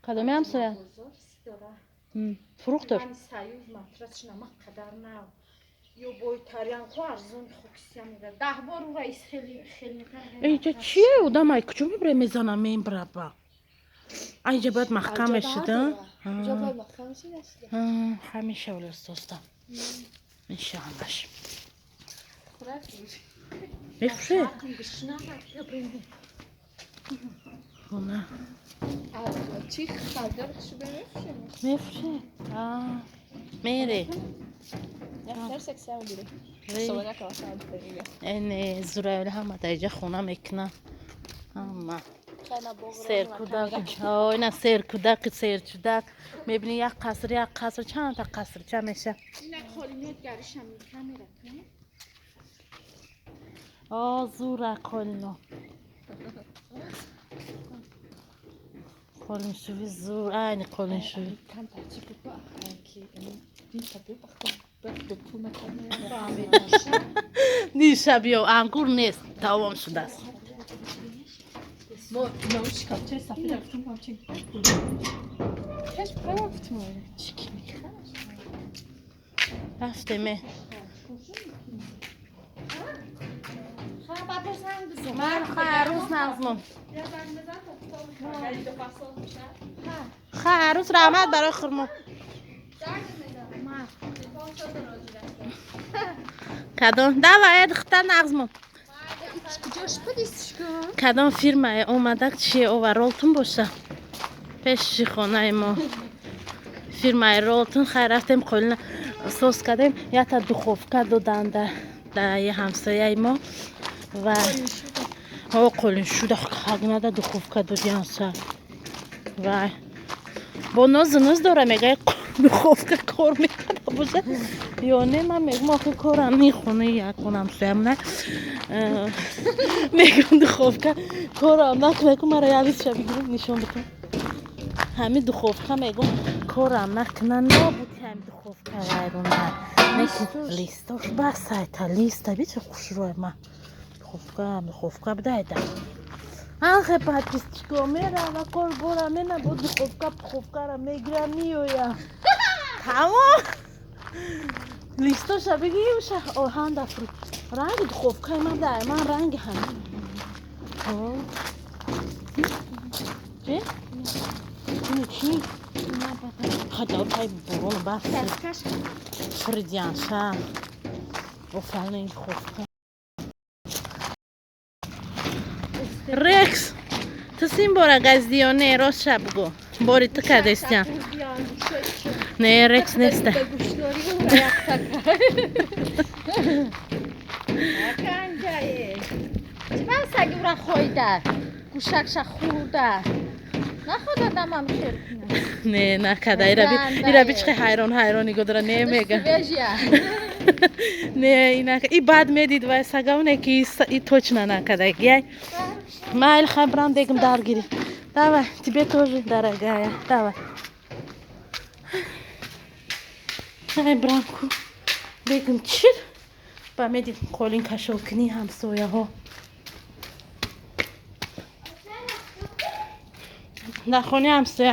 Кадоми ҳамсоя? Фурӯхтор? Инҷа чие? Одам ай куҷо мебира, мезана, мебраба? Инҷа бояд маҳкам мешуда. Ҳамеша вале оста меша ҳамаш. Мефурӯше? Хона. Мефурӯше? Мере. Не, зураёли ҳама дар иҷа хона мекунанд. Ҳама. Серкӯдак. Ина серкӯдак, серчудак. Мебини, як қаср, як қаср, чандта қасрча меша. О, зура қолино. Қолиншӯви зур, айни қолиншӯви. Ниша биё, ангур нест, тамом шудааст. Рафтеме. Ман арӯз нағзмон. Ха, арӯз, раҳмат барои хурмо. Кадом? Давай, духта, нағзмон. Кадом фирмае омада, чие ова, Ролтон боша? Пеши хонаи мо. Фирмаи Ролтон, хай, рафтем, қолина сос кардем, якта духовка доданда дар ҳамсояи мо ва ҳо қолиншуда хагнада духовка додианса. Вай бо нозу ноз дора, мегӯяд, духовка кор мекарда боша ё не. Ман мегӯм, охи корам ни хонаи як ҳамсоямона мегӯм, духовка корам накуна ку, мара як листша бигирем, нишон бикун. Ҳами духовка, мегӯм, корам накуна, нобуди ҳами духовка вайрона. Листош басайта листа бича хушрӯй ма духовка, духовка бидайда. Анхе подписчико мерава, кор бора мена, бо духовка пуховкара мегира, миёя. Тамом. Листоша бигирша, оҳанда фру. Ранги духовкаи ман дай, ман ранги ҳами. Чи? Ини чи? Хадо пай борон барф. Фридианша. Офални духовка. Рекс, ту син бора газдиё не, ростша бугӯ. Бори ту кардестиям. Не, Рекс неста. Чӣ саги ура хоида? Гӯшакша хӯрда. Наход адамам хел кунад. Не, накарда. Ира би чӣ ҳайрон ҳайрон нигоҳ дора, не мега. Не, ина и баъд медид вай сагавне ки и точно накарда. Яй. Майл, хай, брам дегм даргири. Давай, тебе тоже, дорогая. Давай. Ай, брамку. Бегм чир. Ба медид қолин кашолкунӣ ҳамсояҳо. Дар хонаи ҳамсоя.